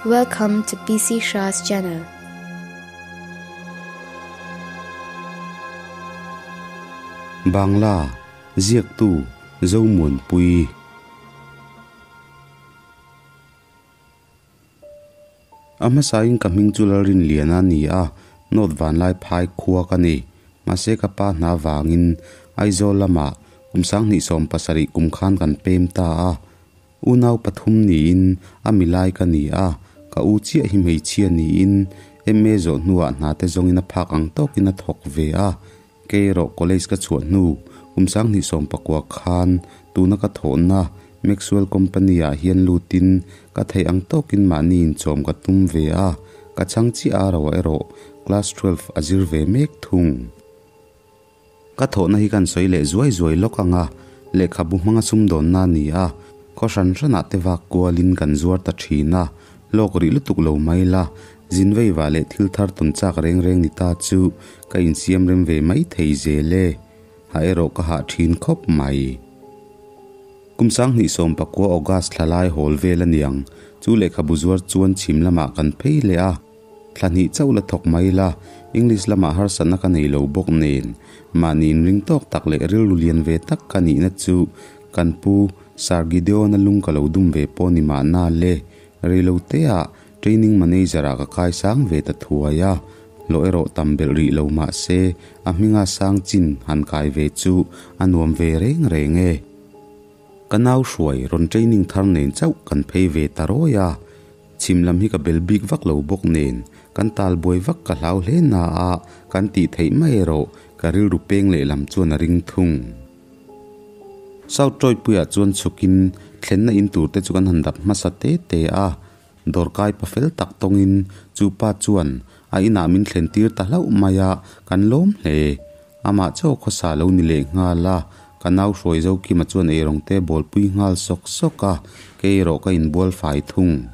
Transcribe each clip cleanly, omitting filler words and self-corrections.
Welcome to PC Shah's channel. Bangla Ziaktu Zomuanpui A hmasain ka hming chu Lalrinliana a ni a, North Vanlai phai khua ka ni. Mahse ka pa hna vangin Aizawl lamah kum 2017 kum khan kan pem ta a. Unau pathum niin a milai ka ni a, ka u chiah hi hmeichhia niin MA zawh hnuah hna te zawngin a phak ang tawkin a thawk ve a. Kei erawh college ka chhuah hnu kum 2019 khan tuna ka thawhna Maxwell Company ah hian lutin ka theih ang tawkin mahni inchawm ka tum ve a, ka chhang chiah a ro erawh class 12 a zir ve mek thung. Ka thawhna hi kan sawi leh zuai zuai lawk ang a, lehkhabu hmanga sumdawnna a ni a, khaw hran hranah te vak kualin kan zuar ta thin a, hlawk rih lutuk lo mai la, zin veiva leh thil thar tawn chak reng reng ni ta chu ka insiam rem ve mai thei zel e, ha erawh ka hah thin khawp mai. Kum 2019 August thla lai hawl vel a niang, chu lehkhabu zuar chuan chhim lamah kan phei leh a. Thla hnih chauh la thawk mai la, English lamah harsatna ka nei lo bawk nen, mahni inring tawk tak leh rilru lian ve tak ka nihna chu kan pu Sir Gideon-a lung ka lo dum ve pawh ni mahna le, reiloteah training manager-ah ka kai sang ve ta thuai a, hlawh erawh tam belh rih lo mah se a hminga sang chin han kai ve chu a nuam ve reng reng e. Ka nau hruai rawn training thar nen chauh kan phei ve ta rawi a. Chhim lam hi ka bel bik vak lo bawk nen, kan tal buai vak ka hlau hle na a, kan tih theih mai erawh ka rilru peng lehlam chuan a ring thung. South Troypuiah chuan chhukin thlenna in tur te chu kan han dap hmasa te te a, dawrkai pa fel tak tawngin chu pa chuan a inah min thlen tir ta hlauh mai a, kan lawm hle. Amah chauh khawsa lo ni leh nghal a, ka nau hruai Zokima chuan eirawng te bawlpui nghal sawk sawk a, kei erawh ka inbual fai thung.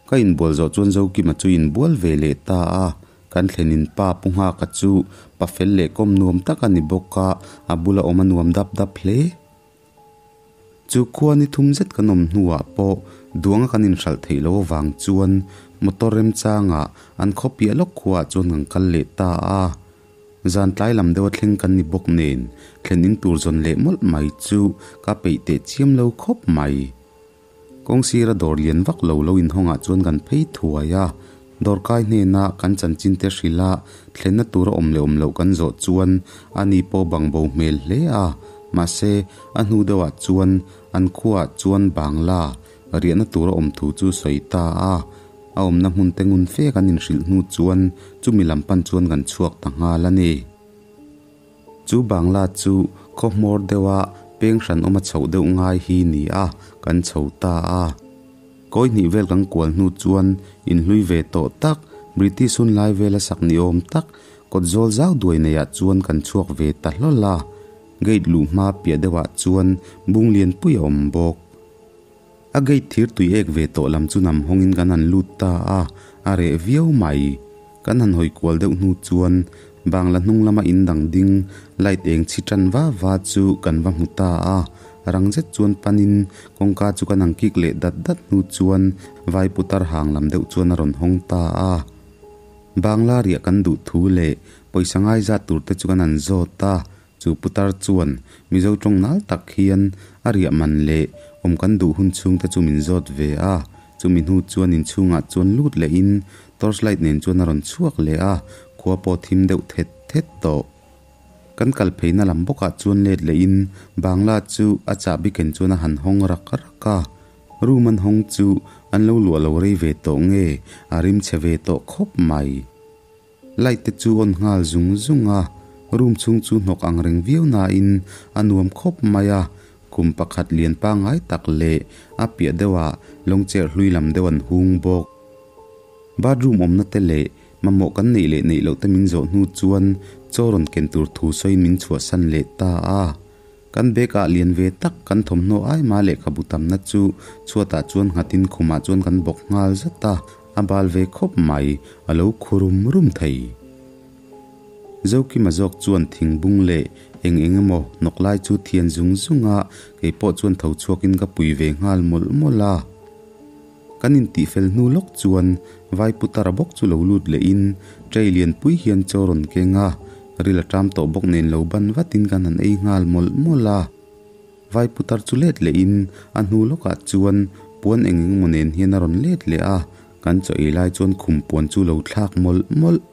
Ka inbual zawh chuan Zokima chu inbual ve leh ta a, kan thlenin pa Pu Nghaka chu pa fel leh kawm nuam tak a ni bawk a, a bula awm a nuam dap dap hle. Chu khua ni thum zet kan awm hnuah pawh duanga kan inhralh theih loh avang chuan motor remchangah an khaw piah lawk khuaah chuan kan kal leh ta a. Zan tlai lam deuha thleng kan ni bawk nen thlen in tur zawn leh mawlh mai chu ka peih teh chiam lo khawp mai. Kawng sira dawr lian vak lo lo inhawngah chuan kan phei thuai a, dawrkai hnena kan chanchin te hrilh a, thlenna tura awm leh awm loh kan zawh chuan ani pawh bang bo hmel hle a, mahse a hnu deuhah chuan an khuaah chuan Bangla riahna tura awm thu chu sawi ta a, a awmna hmun te ngun fe kan inhrilh hnu chuan chumi lam pan chuan kan chhuak ta nghal a ni. Chu Bangla chu khaw hmawr deuha peng hran awma chhoh deuh ngai hi ni a, kan chho ta a. Kawi hnih vel kan kual hnu chuan inhlui ve tawh tak, British hun lai vela sak ni awm tak, kawt zawl zau duai neiah chuan kan chhuak ve ta hlawl a. Gate luh hma piah deuhah chuan bung lianpui a awm bawk. A gate thir tui ek ve tawh lam chu nam hawngin kan han lut ta a, a reh viau mai. Kan han hawi kual deuh hnu chuan Bangla hnung lama in dang ding light eng chhi tan va va chu kan va hmu ta a, rang zet chuan panin kawngka chu kan han kik leh dat dat hnu chuan vai putar hang lam deuh chuan a rawn hawng ta a. Bangla riah kan duh thu leh pawisa ngai zat tur te chu kan han zawt a, Chu putar chuan Mizo tawng nal tak hian a riah man leh awm kan duh hun chhungte chu min zawt ve a, chumi hnu chuan inchhungah chuan lut lehin torchlight nen chuan a rawn chhuak leh a, khua pawh thim deuh thet thet tawh. Kan kal pheina lam bawkah chuan let lehin Bangla chu a chahbi ken chuan a han hawng rak rak a, room an hawng chu an lo luah lo rei ve tawh nge a rim chhe ve tawh khawp mai. Light te chu on nghal zung zung a, room chhung chu hnawk ang reng viau nain a nuam khawp mai a, kum pakhat lian pangngai tak leh a piah deuhah lawng cher hlui lam deuh an hung bawk. Bathroom awmna te leh mamawh kan neih leh neih loh te min zawh hnu chuan chaw rawn ken tur thu sawiin min chhuahsan leh ta a. Kan bag ah lian ve tak kan thawmhnaw ai mah lehkhabu tamna chu chhuatah chuan nghatin khumah chuan kan bawk nghal zat a, a bal ve khawp mai, a lo khu rum rum thei. Zokima zawk chuan thingbung leh eng eng emaw hnawk lai chu thian zung zung a, keipawh chuan tho chhuakin ka pui ve nghal mawlh mawlh a. Kan intihfel hnu lawk chuan vai putara bawk chu lo lut lehin tray lianpui hian chaw rawn keng a, ril a ṭam tawh bawk nen lo ban vatin kan han ei nghal mawlh mawlh a. Vai putar chu let lehin a hnu lawkah chuan puan eng eng emaw nen hian a rawn let leh a, kan chaw ei lai chuan khum puan chu lo thlak mawlh mawlh.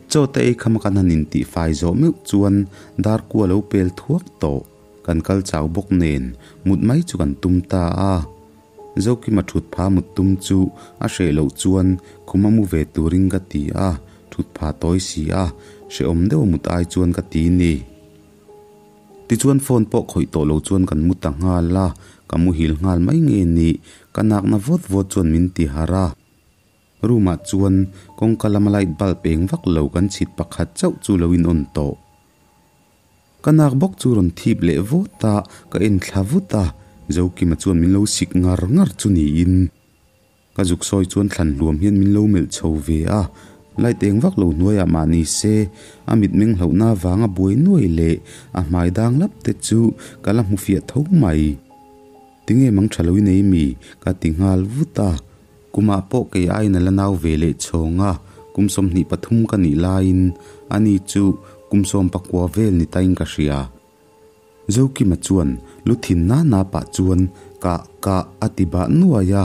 Chaw te ei khama kan han intihfai zawh meuh chuan dar kua lo pel thuak tawh. Kan kal chau bawk nen mut mai chu kan tum ta a. Zokima thut pha mut tum chu a hreh loh chuan khuma mu ve turin ka ti a, thut pha tawi si a, hrehawm deuh a mut ai chuan ka ti ni. Tichuan phone pawh khawih tawh lo chuan kan mu ta nghal a, ka muhil nghal mai nge ni, ka nakna vawt vawt chuan min ti harh a. Room ah chuan kawngka lama light bulb eng vak lo kan chhit pakhat chauh chu lo in on tawh. Ka nak bawk chu rawn thip leh vawt a, ka en thla vut a, Zokima chuan min lo sik ngar ngar chu niin. Ka zuk sawi chuan thlan hluam hian min lo melh chho ve a, light eng vak lo hnuaiah mah ni se, a mitmeng hlauhna avanga buai nuai leh a hmai dang lap te chu ka la hmu fiah tho mai. Tinge mang tha lo i nei mi? ka ti nghal vut a. Kumah pawh kei aiin a la nau ve leh chhawng a, kum 23 ka nih laiin ani chu kum 19 vel ni tain ka hria. Zokima chuan lu thin na na pah chuan kah kah a ti bah nuai a,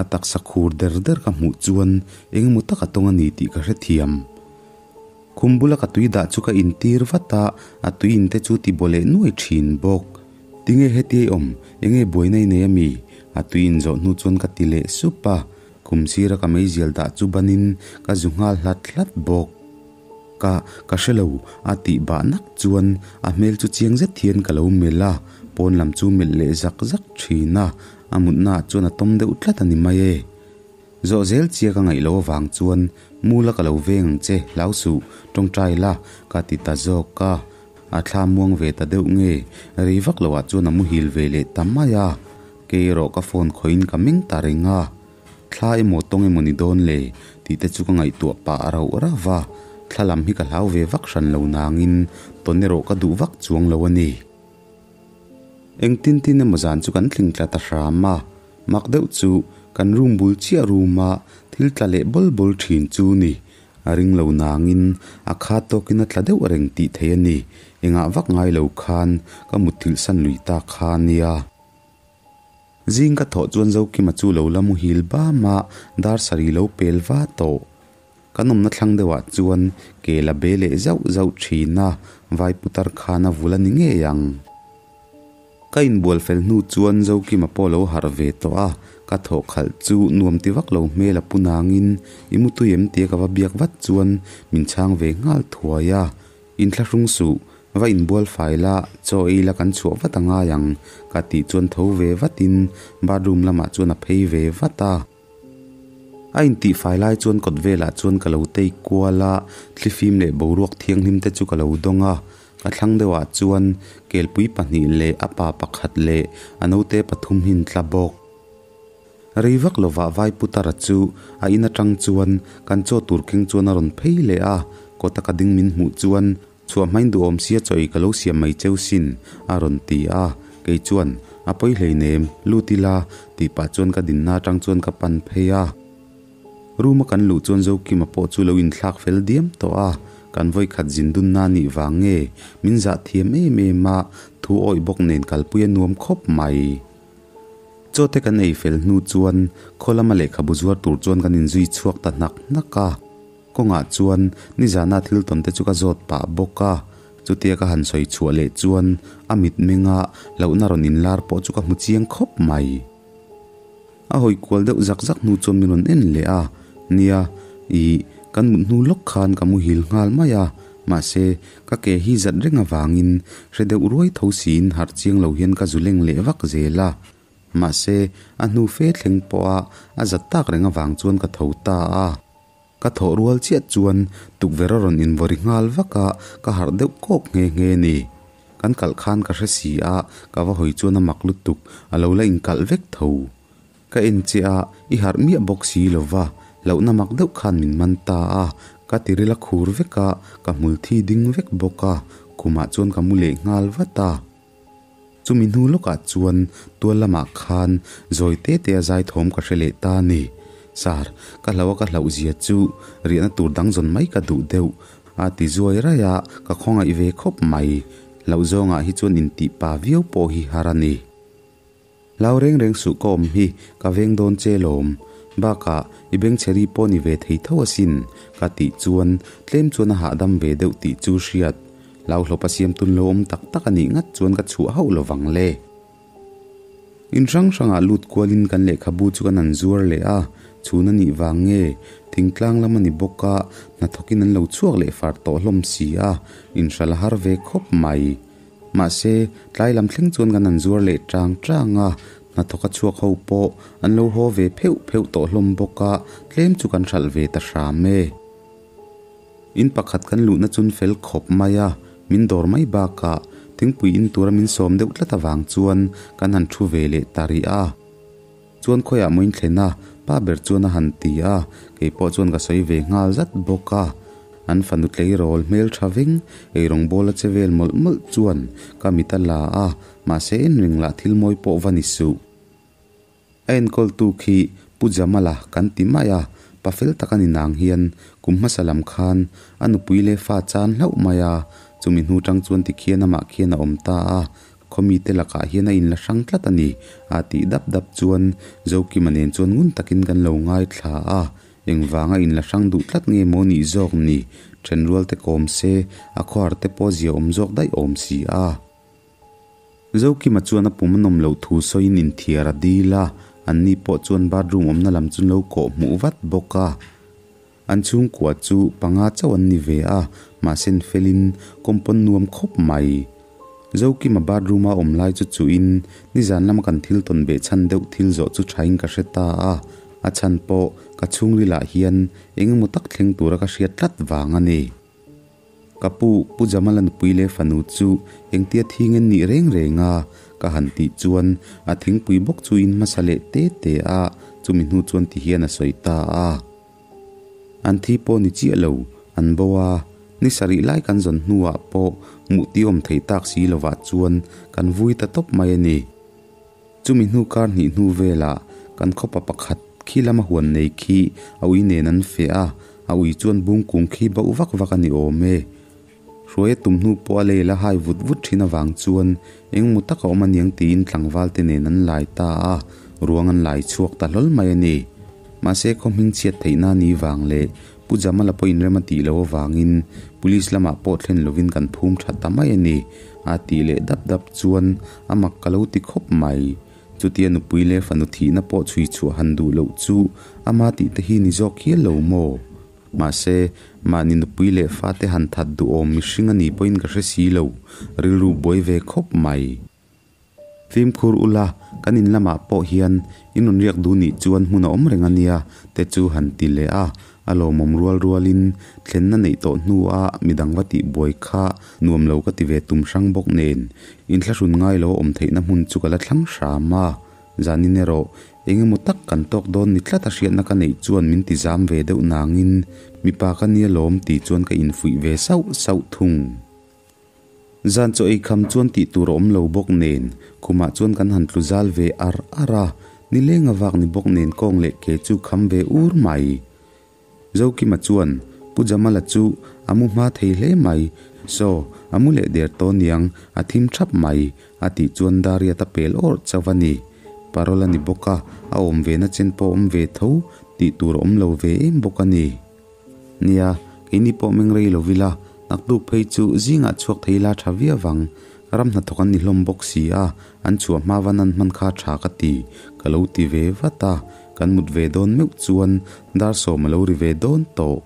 a taksa khur der der ka hmuh chuan engemaw tak a tawng a ni tih ka hrethiam. Khum bula ka tui dah chu ka intir vat a, a tui in te chu ti baw leh nuai thin bawk. Tinge heti ei awm, enge buaina i nei a mi? A tui in zawh hnu chuan ka ti leh sup a, khum sira ka meizial dah chu banin ka zu nghal hlat hlat bawk. Ka, ka hre lo, a tih bah nak chuan a hmel chu chiang zet hian ka lo melh a, pawn lam chu melh leh zak zak thin a, a mutna ah chuan a tawm deuh tlat a ni mai e. Zawh zel chia ka ngaih loh avang chuan Mula ka lo veng ang che, hlau suh, tawngtai la, ka ti ta zawk a. A thla muang ve ta deuh nge, rei vak loah chuan a muhil ve leh ta mai a. Kei erawh ka phone khawihin ka meng ta reng a. Thla emaw tawng emaw ni dawn le, tih te chu ka ngaihtuah pah rauh rauh va. Thla lam hi ka hlau ve vak hran lo nangin tawn erawh ka duh vak chuang lo a ni. Engtin tin emaw zan chu kan tling tla ta hram a, mak deuh chu kan room bul chiah room a thil tla leh bawl bawl thin chu ni. A ring lo nangin a kha tawkin a tla deuh reng tih theih a ni. Engah vak ngai lo khan ka mutthilh san lui ta kha nia. Zing ka thawh chuan Zokima chu lo la muhil bam a, dar sarih lo pel va tawh. Kan awmna thlang deuhah chuan ke la be leh zauh zauh thin a, vai putar khan a vul a ni ngei ang. Ka inbual fel hnu chuan Zokima pawh lo harh ve tawh a, ka thawh khalh chu nuam ti vak lo hmel a pu nangin i mutui em tia ka va biak vat chuan min chhang ve nghal thuai a, Inthlahrung suh, va inbual fai la, chaw ei la kan chhuah vat a ngai ang, ka tih chuan tho ve vatin bathroom lamah chuan a phei ve vat a. A intih fai lai chuan kawt velah chuan ka lo tei kual a, thlifim leh boruak thianghlim te chu ka lo dawng a. Ka thlang deuhah chuan kelpui pahnih leh a pa pakhat leh a naute pathum hi an tla bawk. Rei vak lovah vai putara chu a in atang chuan kan chaw tur keng chuan a rawn phei leh a, kawta ka ding min hmuh chuan chhuah hmain duhawm sia chaw ei ka lo siam mai cheu sin a rawn ti a, kei chuan a pawi hleinem lut ila tih pah chuan ka dinna atang chuan ka pan phei a. Room a kan luh chuan Zokima pawh chu lo inthlak fel diam tawh a, kan vawikhat zin dunna nih vang nge min zah thiam em em a, thu awih bawk nen kalpui a nuam khawp mai. Chaw te kan ei fel hnu chuan khaw lama lehkhabu zuar tur chuan kan inzui chhuak ta hnak hnak a. Kawngah chuan nizana thil tawn te chu ka zawt pah bawk a. Chutia ka han sawi chhuah leh chuan a mitmenga hlauhna rawn inlar pawh chu ka hmu chiang khawp mai. A hawi kual deuh zak zak hnu chuan min rawn en leh a, Nia, ih, kan mut hnu lawk khan ka muhil nghal mai a, mahse, ka ke hi zat reng avangin hre deuh ruai tho siin harh chiang lo hian ka zu leng leh vak zel a. Mahse, a hnu fe thleng pawha a zat tak reng avang chuan ka tho ta a. Ka thawh rual chiah chuan tukverh a rawn invawri nghal vak a, ka harh deuh kawk nghe nghe ni. Kan kalh khan ka hre si a, ka va hawi chuan a mak lutuk, a lo la inkalh vek tho. Ka en che a, i harh miah bawk si lo va, hlauhna mak deuh khan min man ta a, ka tiril a khur vek a, ka hmul thi ding vek bawk a, khumah chuan ka mu leh nghal vat a. Chumi hnu lawkah chuan tual lamah khan zawi te te a zai thawm ka hre leh ta a ni. Sir, ka hlauh a ka hlauh zia chu riahna tur dang zawn mai ka duh deuh a ti zuai raih a, ka khawngaih ve khawp mai. Hlauh zawngah hi chuan intih pa viau pawh hi har a ni. Hlau reng reng suh ka awm hi ka veng dawn che lawm. Bakah i bengchheri pawh ni ve thei tho asin ka tih chuan tlem chuan a hahdam ve deuh tih chu hriat. Hlauhlawp a siam tun lo awm tak tak a nih ngat chuan ka chhuah hauh lo vang le. In hrang hrangah lut kualin kan lehkhabu chu kan han zuar leh a, chhun a nih vang nge thingtlang lam a ni bawk a, hnathawkin an lo chhuak leh far tawh hlawm si a, inhralh a har ve khawp mai. Mahse, tlai lam thleng chuan kan han zuar leh tang tang a, hnathawk a chhuak ho pawh an lo haw ve pheuh pheuh tawh hlawm bawk a, tlem chu kan hralh ve ta hram e. In pakhat kan luhna chun fel khawp mai a, min dawr mai bakah thingpui in tura min sawm deuh tlat avang chuan kan han thu ve leh ta rih a. Chuan khawiah maw in thlen a, pa ber chuan a han ti a, kei pawh chuan ka sawi ve nghal zat bawk a. An fanu tleirawl hmel tha veng, eirawng bawla che vel mawlh mawlh chuan ka mit a la a, mahse en reng lah thil mawi pawh va ni suh. A enkawltu khi Pu Jamala kan ti mai a, pa fel tak a ni nang hian kum hmasa lam khan a nupui leh fa chan hlauh mai a, chumi hnu tang chuan tikhian amah khian a awm ta a, Khawmite lakah hian a inla hrang tlat a ni, a tih dap dap chuan Zokima nen chuan ngun takin kan lo ngaithla a, engvanga inla hrang duh tlat nge maw nih zawk ni, thenrualte kawm se, a khawhar te pawh zia awm zawk daih awm si a. Zokima chuan a pum a nawm loh thu sawiin inthiar a dil a, anni pawh chuan bathroom awmna lam chu an lo kawh hmuh vat bawk a. An chhungkua chu panga chauh an ni ve a, mahse an felin kawmpawn nuam khawp mai. Zokima bathroom a awm lai chu chuhin nizan lama kan thil tawn beh chhan deuh thil zawh chu thain ka hre ta a, a chhan pawh ka chhungrilah hian eng emaw tak thleng tura ka hriat tlat vang a ni. Ka pu, Pu Jamala nupui leh fanu chu engtia thing en nih reng reng a? Ka han tih chuan a thingpui bawk chu in hmasa leh te te a, chumi hnu chuan ti hian a sawi ta a. An thi pawh ni chiah lo, an bo a, ni sarih lai kan zawn hnuah pawh hmuh ti awm thei tak si lovah chuan kan vui ta tawp mai a ni. Chumi hnu kar hnih hnu velah kan khawpa pakhat khi lama huan nei khi a ui nen an feh a, a ui chuan bungkung khi bauh vak vak a ni awm e. Hruaia tum hnu pawh a lei la hai vut vut thin avang chuan engmaw taka awm aniang tiin tlangval te nen an lai ta a, ruang an lai chhuak ta hlawl mai a ni. Mahse khaw hming chhiat theihna ni vang leh Pu Jamala pawh inrem a tih loh avangin Police lamah pawh thlen lovin kan phum tha ta mai a ni, a tih leh dap dap chuan a mak ka lo ti khawp mai. Chutia nupui leh fanu thihna pawh chhui chhuah han duh loh chu ama tih te hi ni zawk hial lo maw? Mahse, mahni nupui leh fate han that duhawm mihring a nih pawhin ka hre si lo, rilru buai ve khawp mai. Fimkhur ula, kan in lamah pawh hian in rawn riak duh nih chuan hmun a awm reng a nia te chu han ti leh a, a lawmawm rual rualin thlenna neih tawh hnua midang va tih buai kha nuam lo ka ti ve tum hrang bawk nen, inthlahrun ngai lo a awm theihna hmun chu ka la thlang hram a. Zanin erawh eng emaw tak kan tawk dawn ni tlat a hriatna ka neih chuan min ti zam ve deuh nangin mipa ka nia lawm tih chuan ka infuih ve sauh sauh thung. Zan chaw ei kham chuan tih tur a awm lo bawk nen khumah chuan kan han tlu zal ve ar ar a, nileng a vak ni bawk nen kawng leh ke chu kham ve ur mai. Zokima chuan Pu Jamala chu a mu hma thei hle mai, Saw, a mu leh der tawh niang, a thim thap mai, a tih chuan Dariat a pel awrh chauh a ni. Parol a ni bawk a, a awm ve na chen pawh awm ve tho tih tur a awm lo ve em bawk a ni. Nia, keini pawh meng rei lo ila, naktuk phei chu zingah chhuak thei ila tha viau vang. Ram hnathawk an ni hlawm bawk si a, an chhuah hma van an hman kha tha ka ti, ka lo ti ve vat a. Kan mut ve dawn meuh chuan dar sawm a lo ri ve dawn tawh.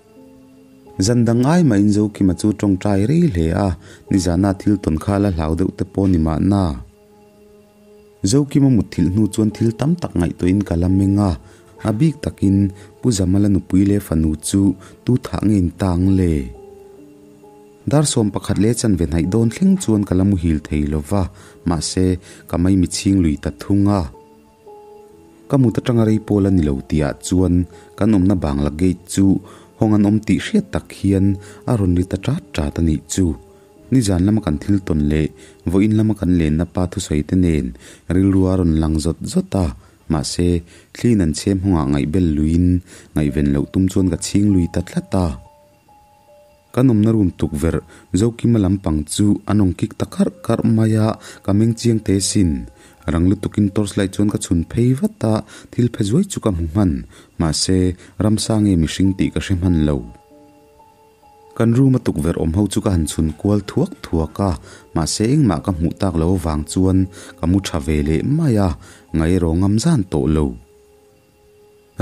Zan dang ai mahin Zokima chu tawngtai rei hle a, nizana thil tawn kha la hlau deuh te pawh ni mahna. Zokima mut thilh hnu chuan thil tam tak ngaihtuahin ka la meng a, a bik takin Pu Zamala nupui leh fanu chu tu thah nge in tang le? Dar 11 leh chanve hnaih dawn thleng chuan ka la muhil thei lova, mahse ka maimi chhing lui ta thung a. Ka mut atanga rei pawl a ni lo tihah chuan kan awmna bangla gate chu hawng an awm tih hriat tak hian a rawn ri ta ṭat ṭat a nih chu. Nizan lama kan thil tawn leh vawiin lama kan lenna pa thusawi te nen rilru a rawn lang zawt zawt a, mahse thliin an chhem hawngah ngaihbel luiin ngaihven loh tum chuan ka chhing lui ta tlat a. Kan awmna room tukverh Zokima lampang chu an awng kik ta karh karh mai a, ka meng chiang teh sin. Rang lutukin torch light chuan ka chhun phei vat a, thil phe zuai chu ka hmu hman, mahse ramsa nge mihring tih ka hre hman lo. Kan room a tukverh awm ho chu ka han chhun kual thuak thuak a, mahse engmah ka hmuh tak lo avang chuan ka mu tha ve leh mai a, ngaihraw ngam zan tawh lo.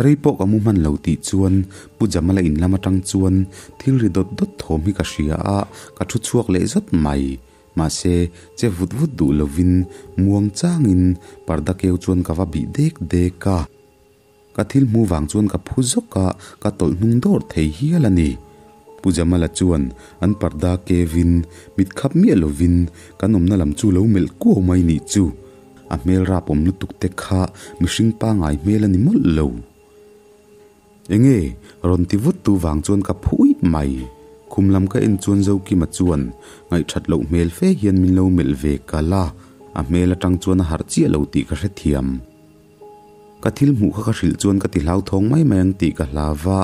Rei pawh ka mu hman lo tih chuan Pu Jamala in lam atang chuan thil ri dawt dawt thawm hi ka hria a, ka thu chhuak leh zawt mai. Mahse, che vut vut duh lovin muang changin parda keu chuan ka va bih dek dek a. Ka thil hmu vang chuan ka phu zawk a, ka tawlh hnung dawr thei hial a ni. Pu Jamala chuan an parda kevin mit khap miah lovin kan awmna lam chu lo melh kuau mai nih chu. A hmel rap awm lutuk te kha mihring pangai hmel a ni mawlh lo. Enge? Rawn ti vut tu vang chuan ka phu uih mai. Khum lam ka en chuan Zokima chuan ngaihthat loh hmel fe hian min lo melh ve kal a, a hmel atang chuan a harh chiah lo tih ka hrethiam. Ka thil hmuh kha ka hrilh chuan ka ti hlauthawng mai mai ang tih ka hlau va,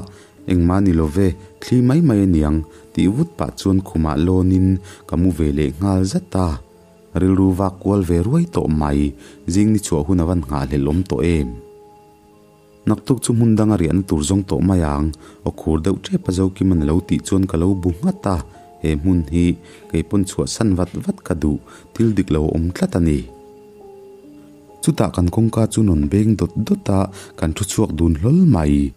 engmah ni lo ve, thli mai mai a niang tih vut pah chuan khumah lawnin ka mu ve leh nghal zat a. Rilru vak kual ve ruai tawh mai, zing ni chhuah hun a van nghahhlelh awm tawh em? Naktuk chu hmun danga riahna tur zawng tawh mai ang, aw khur deuh tep a Zokiman a lo tih chuan ka lo bu nghat a, he hmun hi kei pawn chhuahsan vat vat ka duh, thil dik lo a awm tlat a ni. Chutah kan kawngka chu nawn beng dawt dawt a, kan thu chhuak dun hlawl mai.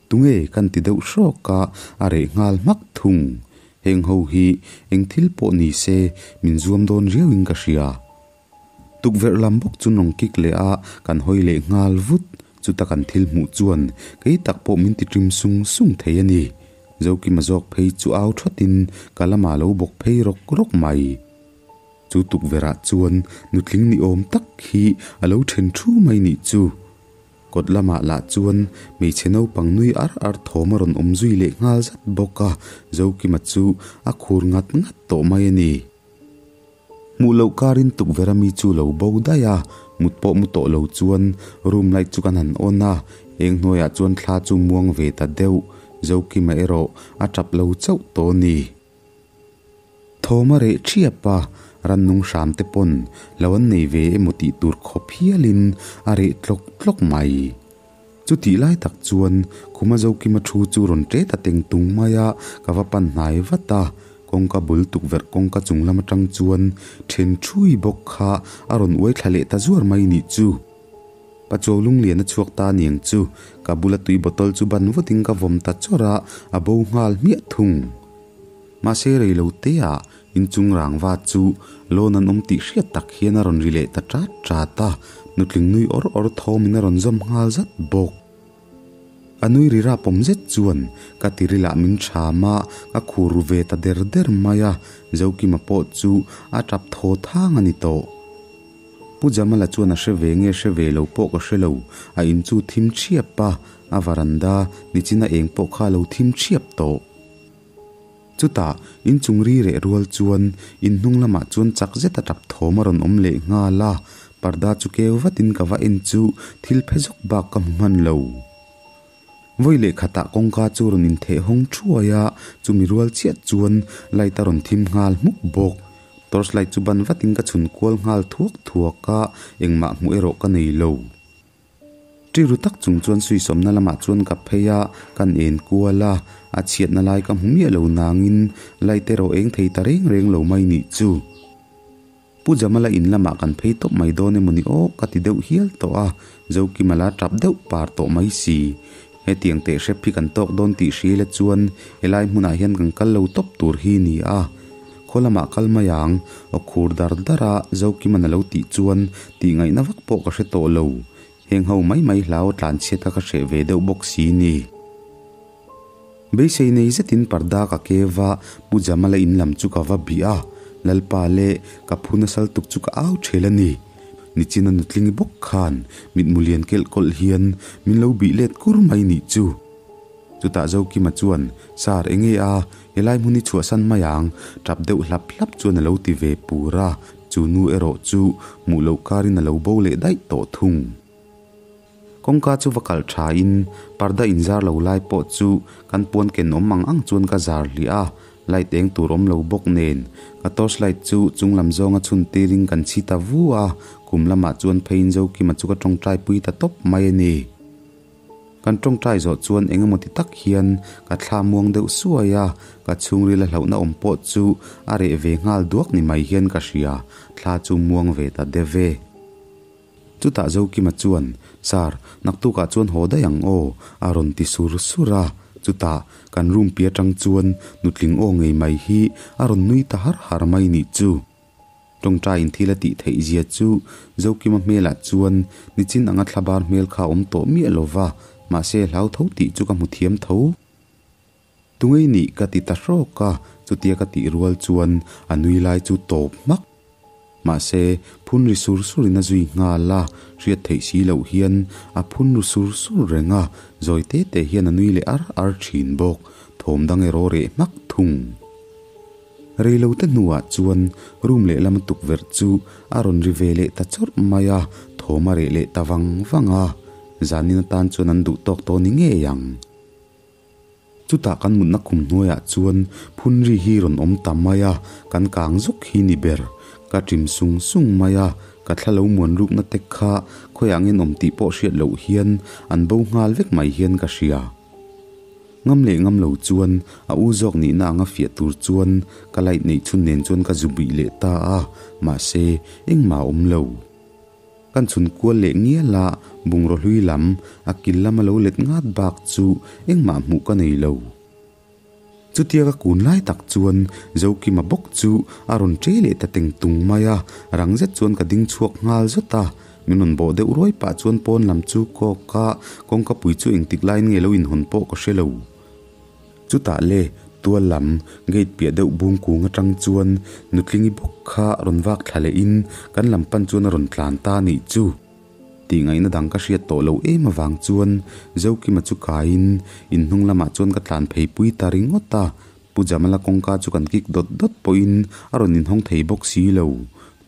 Tunge kan ti deuh hrawk a, a reh nghal hmak thung. Heng ho hi eng thil pawh ni se min zuam dawn riauin ka hria. Tukverh lam bawk chu nawng kik leh a, kan hawi leh nghal vut. Chuta kan thil hmuh chuan kei tak pawh min ti ṭim sung sung thei a ni. Zokima zawk phei chu au ṭhawtin ka lamah lo bawk phei rawk rawk mai. Chu tukverhah chuan nutling ni awm tak hi a lo ṭhen ṭhu mai nih chu. Kawt lamah lah chuan hmeichhe naupang nui ar ar thawm a rawn awm zui leh nghal zat bawk a, Zokima chu a khur ngat ngat tawh mai a ni. Hmuh loh karin tukverh ami chu lo bo daih a, mut pawh mu tawh lo chuan room light chu kan han on a, eng hnuaiah chuan thla chu muang ve ta deuh, Zokima erawh a tap lo chauh tawh a ni. Thawm a reh thiap a, rannung hram te pawn lo an nei ve emaw tih tur khawp hialin a reh tlawk tlawk mai. Chutih lai tak chuan Khuma Zokima thu chu rawn ṭe ta teng tung mai a, ka va pan hnai vat a, kawngka bul tukverh kawngka chung lam aṭang chuan ṭhen ṭhui bawk kha a rawn uai thla leh ta zuar mai nih chu. Pachuau lunglian a chhuak ta aniang chu, ka bula tui bottle chu ban vutin ka vawm ta chawrh a, a bo nghal hmiah thung. Mahse rei lo te ah inchung rangva chu lawn an awm tih hriat tak hian a rawn ri leh ta ṭat ṭat a, nutling nui awr awr thawmin a rawn zawm nghal zat bawk. A nui ri rap awm zet chuan ka tirilah min ṭham a, ka khur ru ve ta der der mai a, Zokima pawh chu a ṭap thaw thang a ni tawh. Pu Jamala chuan a hre ve nge hre ve lo pawh ka hre lo, a in chu thim ṭhiap a, a varanda nichina eng pawh kha a lo thim ṭhiap tawh. Chutah, inchung ri reh rual chuan in hnung lamah chuan chak zet a tap thawm a rawn awm leh nghal a, parda chu keu vatin ka va en chu thil phe zawk bak ka hmu hman lo. Vawi leh khatah kawngka chu rawn intheh hawng thuai a, chumi rual chiah chuan light a rawn thim nghal hmuk bawk. Torch light chu ban vatin ka chhun kual nghal thuak thuak a, engmah hmuh erawh ka nei lo. Ṭiru tak chung chuan suisawmna lamah chuan ka phei a, kan en kual a, a chhiatna lai ka hmu miah lo nangin light erawh eng thei ta reng reng lo mai nih chu. Pu Jamala in lamah kan phei tawp mai dawn emaw ni aw ka ti deuh hial tawh a, Zokimala tap deuh par tawh mai si. Hetiang teh hrep hi kan tawk dawn tih hria ila chuan helai hmunah hian kan kal lo tawp tur hi ni a. Khaw lamah kal mai ang, aw khur dar dar a Zokiman a lo tih chuan tih ngaihna vak pawh ka hre tawh lo. Heng ho mai mai hlau a tlan chhiat kha ka hreh ve deuh bawk si ni. Beisei nei zetin parda ka kev a, Pu Jamala in lam chu ka va bih a, Lalpa leh ka phu nasal tuk chu ka au ṭhel a ni. Nichina nutlingi bawk khan mitmu lian kelh kawlh hian min lo bih let kur mai nih chu. Chutah Zokima chuan, Sir, enge a? Helai hmun hi chhuahsan mai ang, tap deuh hlap hlap chuan a lo ti ve pur a, chu nu erawh chu hmuh loh karin a lo bo leh daih tawh thung. Kawngka chu va kalh tha in parda inzar lo lai pawh chu kan puan ken awm ang ang chuan ka zar hliah a, light eng tur awm lo bawk nen ka torch light chu chung lam zawnga chhun tirin kan chhi ta vu a, kum lamah chuan pheiin Zokima chu ka tawngtai pui ta tawp mai a ni. Kan tawngtai zawh chuan eng emaw ti tak hian ka thla muang deuh suai a, ka chhungril a hlauhna awm pawh chu a reh ve nghal duak ni mai hian ka hria, thla chu muang ve ta deuh e. Chutah Zokima chuan, Sir, naktukah chuan haw daih ang aw, a rawn ti sur sur a. Chutah kan room pi atang chuan nutling aw ngei mai hi a rawn nui ta har har mai nih chu. Tawngtaiin thil a tih theih zia chu Zokima hmelah chuan nichin anga thlabar hmel kha a awm tawh miah lo va, mahse hlau tho tih chu ka hmu thiam tho. Tungei nih ka ti ta hrawk a, chutia ka tih rual chuan a nui lai chu tawp hmak. Mahse, phun ri sur surin a zui nghal a, hriat theih si loh hian a phun ru sur sur reng a, zawi te te hian a nui leh ar ar thin bawk, thawm dang erawh reh hmak thung. Reilote hnuah chuan room lehlam tukverh chu a rawn ri ve leh ta chawrh mai a, thawm a reh leh ta vang vang a, zanin atan chuan an duh tawk tawh ni ngei ang. Chutah kan mutna khum hnuaiah chuan phun ri hi rawn awm ta mai a, kan kang zawk hi ni ber. Ka ṭim sung sung mai a, ka thla lo muan rukna te kha khawiah nge an awm tih pawh hriat loh hian an bo nghal vek mai hian ka hria. Ngam leh ngam lo chuan a u zawk nihna anga fiah tur chuan ka light neih chhun nen chuan ka zu bih leh ta a, mahse engmah a awm lo. Kan chhun kual leh ngial a, bungraw hlui lam, a kil lama lo let ngat bak chu engmah hmuh ka nei lo. Chutia ka kun lai tak chuan Zokima bawk chu a rawn ṭe leh ta teng tung mai a, rang zet chuan ka ding chhuak nghal zawt a. Min rawn bawh deuh ruai pah chuan pawn lam chu kawk a, kawngka pui chu engtik laiin nge lo inhawn pawh ka hre lo. Chutah le, tual lam, gate piah deuh bung kung atang chuan nutlingi bawk kha rawn vak thla lehin kan lam pan chuan a rawn tlan ta a nih chu. Tih ngaihna dang ka hriat tawh lo em avang chuan Zokima chu kaiin in hnung lamah chuan ka tlan phei pui ta ringawt a, Pu Jamala kawngka chu kan kik dawt dawt pawhin a rawn inhawng thei bawk si lo.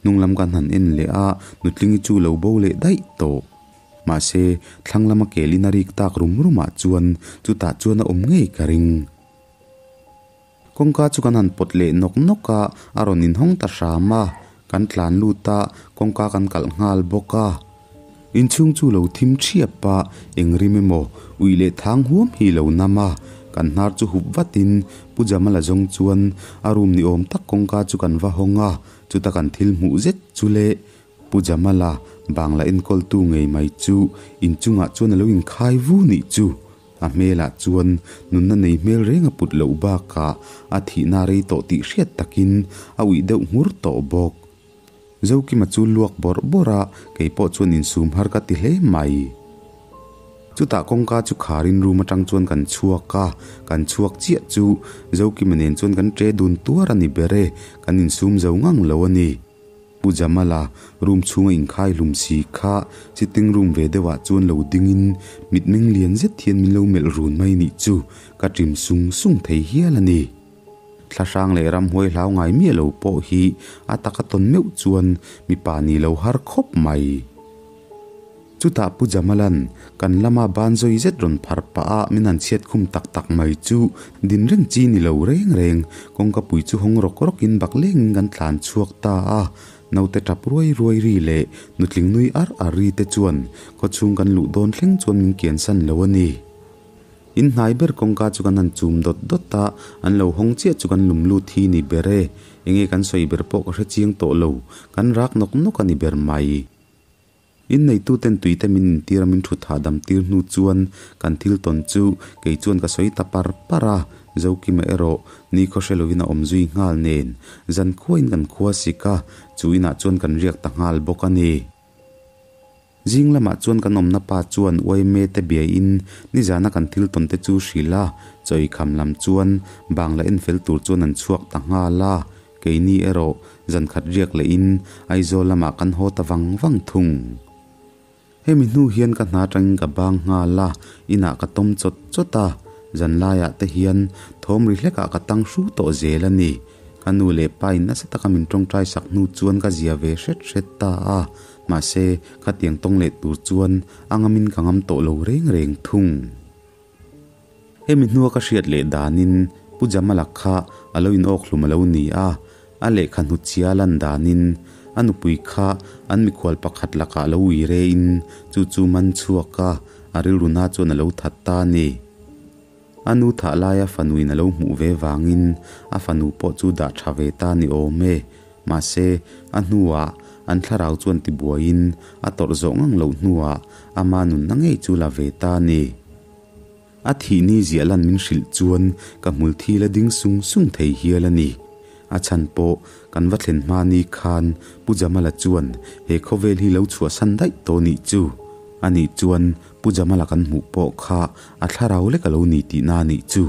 Hnung lam kan han en leh a, nutlingi chu lo bo leh daih tawh. Mahse, thlang lama kelin a rik tak rum rumah chuan chutah chuan a awm ngei ka ring. Kawngka chu kan han pawt leh nawk nawk a, a rawn inhawng ta hram a. Kan tlan lut a, kawngka kan kalh nghal bawk a. Inchhung chu lo thim thiap a, eng rim emaw uih leh thang huam hi lo nam a. Kan hnar chu hup vatin Pu Jamala zawng chuan a room ni awm tak kawngka chu kan va hawng a, chuta kan thil hmuh zet chu le Pu Jamala, Bangla enkawltu ngei mai chu inchungah chuan a lo inkhai vu nih chu. A hmelah chuan nunna nei hmel reng a put loh bakah a thihna rei tawh tih hriat takin a uih deuh nghur tawh bawk. Zokima chu luak bawrh bawrh a, kei pawh chuan insum har ka ti hle mai. Chutah kawngka chu kharin room atang chuan kan chhuak a, kan chhuak chiah chu Zokima nen chuan kan ṭe dun tuar a ni ber e, kan insum zo ngang lo a ni. Pu Jamala room chhunga inkhai hlum si kha sitting room ve deuhah chuan lo dingin mitmeng lian zet hian min lo melh run mai nih chu ka ṭim sung sung thei hial a ni. Thlahrang leh ramhuai hlau ngai miah lo pawh hi a taka tawn meuh chuan mipa ni lo har khawp mai. Chutah Pu Jamalan kan lama ban zawi zet rawn phar pah a min han chhiat khum tak tak mai chu din reng chi ni lo reng reng kawngka pui chu hawng rawk rawkin bak lengin kan tlan chhuak ta a. Naute tap ruai ruai ri leh nutling nui ar ar ri te chuan khawchhung kan luh dawn thleng chuan min kiansan lo a ni. In hnai ber kawngka chu kan han chum dawt dawt a, an lo hawng chiah chu kan lum lut hi ni ber e. Enge kan sawi ber pawh ka hre chiang tawh lo, kan rak nawk nawk a ni ber mai. Inneituten tuite min intir a min thut hahdam tir hnu chuan kan thil tawn chu kei chuan ka sawi ta par par a, Zokima erawh ni khaw hre lovin a awm zui nghal nen zan khuain kan khua sik a, chu inah chuan kan riak ta nghal bawk a ni. Zing lamah chuan kan awmna pa chuan uaime te biain nizana kan thil tawn te chu hrilh a, chawi kham lam chuan bangla enfel tur chuan an chhuak ta nghal a. Keini erawh zan khat riak lehin Aizawl lamah kan haw ta vang vang thung. Hemi hnu hian ka hna atangin ka bang nghal a, inah ka tawm chawt chawt a. Zanlaiah te hian thawm ri hlekah ka tang hru tawh zel a ni. Ka nu leh pa in nasa taka min tawngtai sak hnu chuan ka zia ve hret hret ta a, mahse khatiang tawng leh tur chuan a ngamin ka ngam tawh lo reng reng thung. Hemi hnua ka hriat leh danin Pu Jamala kha a lo inawk hlum a lo ni a, a lehkha hnutchhia lan danin a nupui kha an mikhual pakhat lakah lo ui rein chu chu man chhuak a, a rilru na chuan a lo that ta a ni. A nu thah laia fanuin a lo hmuh ve vangin a fanu pawh chu dah tha ve ta ni awm e. Mahse, a hnuah an thlarau chuan tibuaiin a tawrh zawh ngang loh hnuah ama nunna ngei chu la ve ta a ni. A thih ni ziah lan min hrilh chuan ka hmul thi la ding sung sung thei hial a ni. A chhan pawh kan va thlen hma ni khan Pu Jamala chuan he khawvel hi lo chhuahsan daih tawh nih chu. Anih chuan Pu Jamala kan hmuh pawh kha a thlarau lek a lo ni tihna a nih chu.